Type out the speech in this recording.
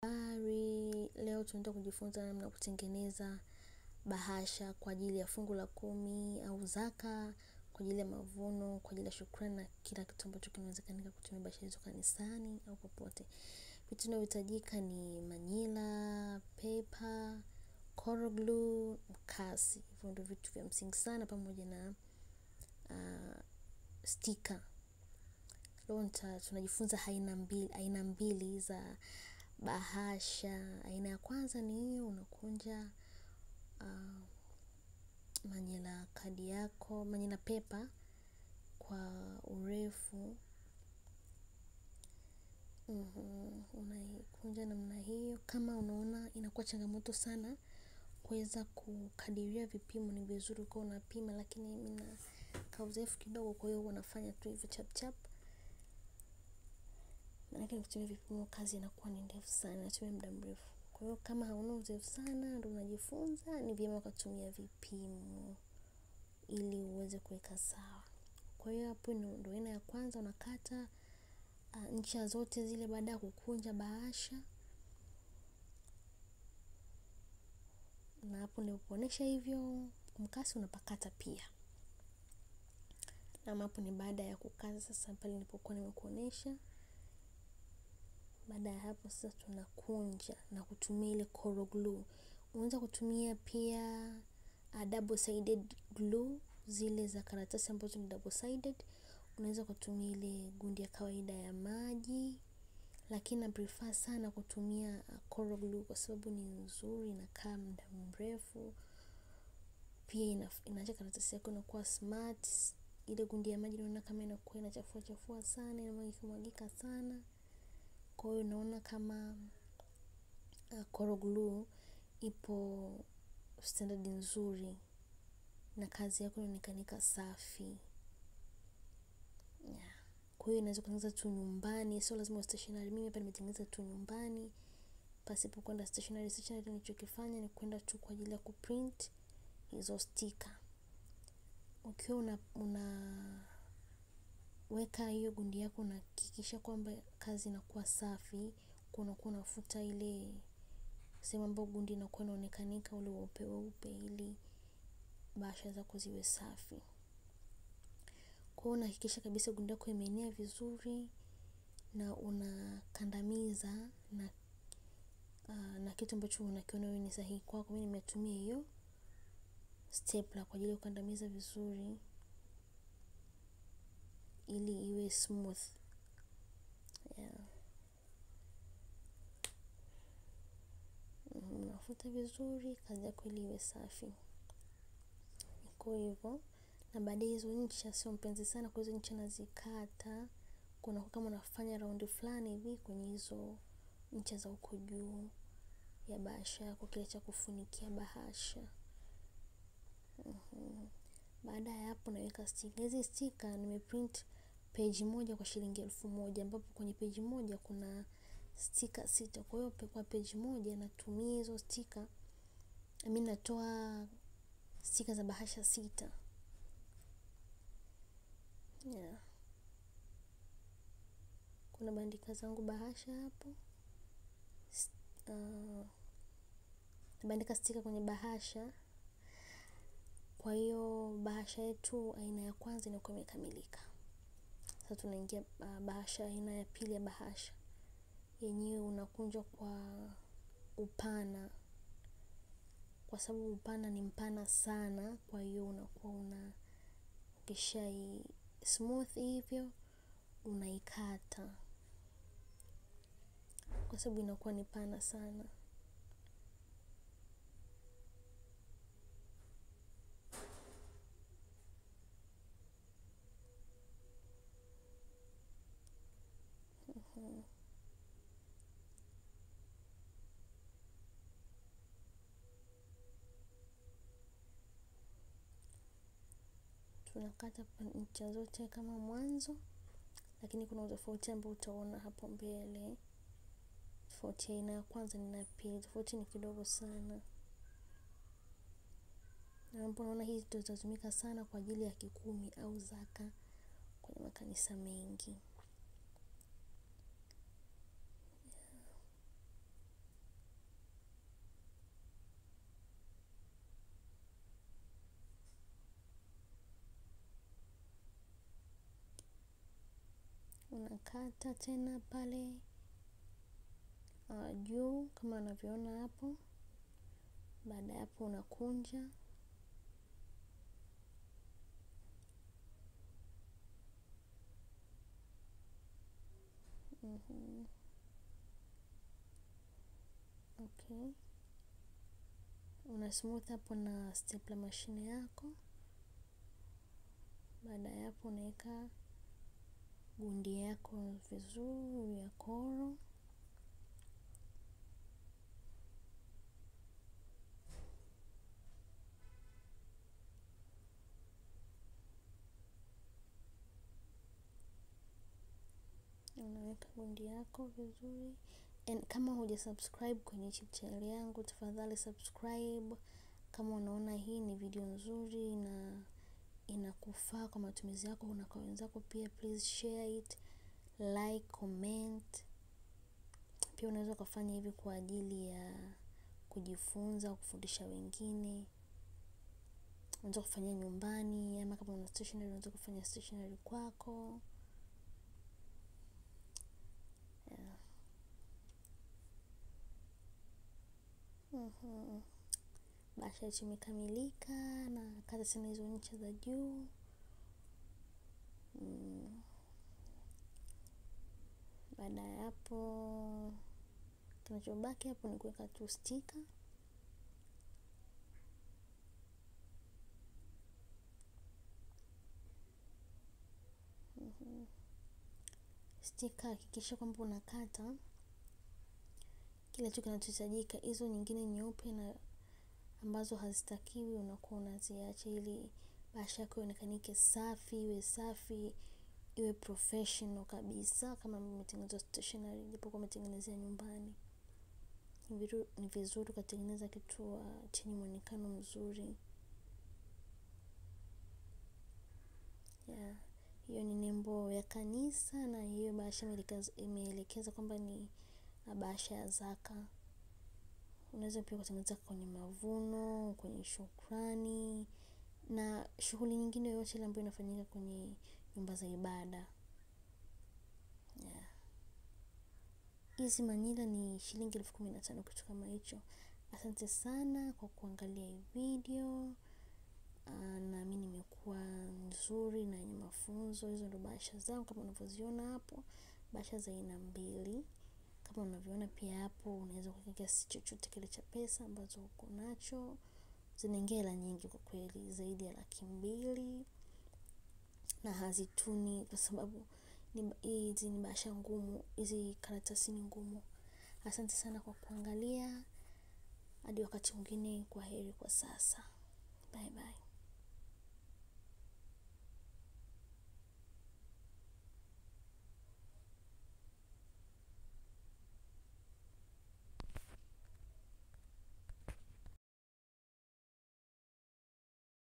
Habari, leo tunaenda kujifunza namna ya kutengeneza bahasha kwa ajili ya fungu la kumi au zaka, kwa ajili ya mavuno, kwa ajili ya shukrani na kila kitu ambacho kinawezekanika kutumia bahasha hizo kanisani au popote. Vitu vinavyohitajika ni manila, paper, coral glue, mkasi. Hivyo ndio vitu vya msingi sana pamoja na stika. Leo tunajifunza aina mbili za bahasha. Aina ya kwanza ni hiyo unakunja manila kadi yako, manila paper kwa urefu. Unaikunja namna hiyo. Kama unaona inakuwa changamoto sana kuweza kukadiria vipimo, ni vizuri ukawa unapima, lakini mimi na kauzoefu kidogo, kwa hiyo huwa nafanya tu hivyo chap chap. Maanake nikitumia vipimo kazi inakuwa ni ndefu sana, natumia muda mrefu. Kwa hiyo kama hauna uzoefu sana ndio unajifunza, ni vyema ukatumia vipimo ili uweze kuweka sawa. Kwa hiyo hapo ndio aina ya kwanza, unakata ncha zote zile baada ya kukunja bahasha. Na hapo nilikuonyesha hivyo, mkasi unapakata pia. Na hapo ni baada ya kukata sasa pale nilipokuwa nimekuonyesha. Baada ya hapo sasa tunakunja na kutumia ile coral glue. Unaweza kutumia pia double sided glue, zile za karatasi ambazo ni double sided. Unaweza kutumia ile gundi ya kawaida ya maji, lakini na prefer sana kutumia coral glue kwa sababu ni nzuri, inakaa muda mrefu. Pia inaacha karatasi yako inakuwa smart. Ile gundi ya maji naona kama inakuwa inachafua chafua sana, inamwagika mwagika sana. Kwa hiyo naona kama coral glue ipo standard nzuri na kazi yako inaonekanika safi. Yeah. Kwa hiyo inaweza kutengeneza tu nyumbani, sio lazima stationery. Mimi hapa nimetengeneza tu nyumbani pasipo kwenda stationery. Stationery nilichokifanya ni kwenda tu kwa ajili ya kuprint hizo sticker. Ukiwa unaweka hiyo gundi yako unahakikisha kwamba kazi inakuwa safi, unakuwa unafuta ile sehemu ambayo gundi inakuwa inaonekanika ule weupe weupe ili bahasha zako ziwe safi. Kwa hiyo unahakikisha kabisa gundi yako imeenea vizuri na unakandamiza na kitu ambacho unakiona wewe ni sahihi kwako. Mimi nimetumia hiyo stapler kwa ajili ya kukandamiza vizuri ili iwe smooth. Yeah. Unafuta vizuri kazi yako ili iwe safi. Iko hivyo. Na baadaye hizo ncha, sio mpenzi sana kwa hizo ncha, nazikata. Kuna kama unafanya raundi fulani hivi kwenye hizo ncha za huko juu ya bahasha yako, kile cha kufunikia bahasha. Baada ya hapo naweka sticker. Hizi sticker nimeprint page moja kwa shilingi 1000, ambapo kwenye page moja kuna sticker 6. Kwa hiyo kwa page moja natumia hizo sticker, mimi natoa sticker za bahasha 6. Yeah. Kuna bandika zangu bahasha hapo. Bandika sticker kwenye bahasha. Kwa hiyo bahasha yetu aina ya kwanza inakuwa imekamilika. Sasa tunaingia bahasha aina ya pili ya bahasha. Yenyewe unakunja kwa upana, kwa sababu upana ni mpana sana. Kwa hiyo unakuwa ukishai smooth hivyo unaikata, kwa sababu inakuwa ni pana sana. Tunakata ncha zote kama mwanzo, lakini kuna utofauti ambao utaona hapo mbele. Tofauti aina ya kwanza na ya pili, tofauti ni kidogo sana. Na hapo unaona hizi ndio zitatumika sana kwa ajili ya kikumi au zaka kwenye makanisa mengi. Unakata tena pale juu kama unavyoona hapo. Baada ya hapo unakunja. Okay. Una smooth hapo na stapler machine yako. Baada ya hapo unaweka gundi yako vizuri ya koro. Unaweka gundi yako vizuri. And kama huja subscribe kwenye YouTube channel yangu, tafadhali subscribe. Kama unaona hii ni video nzuri na inakufaa kwa matumizi yako na kwa wenzako pia, please share it, like, comment. Pia unaweza kufanya hivi kwa ajili ya kujifunza, kufundisha wengine. Unaweza kufanya nyumbani, ama kama una stationery unaweza kufanya stationery kwako. Bahasha yetu imekamilika na kata tena hizo ncha za juu. Baada ya hapo kinachobaki hapo ni kuweka tu sticker. Sticker hakikisha kwamba unakata kile tu kinachohitajika. Hizo nyingine nyeupe na ambazo hazitakiwi unakuwa unaziacha ili bahasha yako ionekanike safi, iwe safi, iwe professional kabisa kama umetengeneza stationery, japokuwa umetengenezea nyumbani. Ni vizuri ukatengeneza kitu chenye muonekano mzuri. Hiyo ni nembo ya kanisa, na hiyo bahasha imeelekeza kwamba ni bahasha ya zaka. Unaweza pia kutengeneza kwenye mavuno, kwenye shukrani na shughuli nyingine yoyote ile ambayo inafanyika kwenye nyumba za ibada. Hizi manila ni shilingi 15,000 kitu kama hicho. Asante sana kwa kuangalia hii video. Naamini imekuwa nzuri na yenye mafunzo. Hizo ndo bahasha zangu kama unavyoziona hapo. Bahasha za aina mbili. Kama unavyoona pia hapo unaweza kuweka kiasi chochote kile cha pesa ambacho uko nacho. Zinaingia hela nyingi kwa kweli, zaidi ya 200,000, na hazituni kwa sababu hizi ni bahasha ngumu, hizi karatasi ni ngumu. Asante sana kwa kuangalia. Hadi wakati mwingine, kwa heri kwa sasa. Bye bye.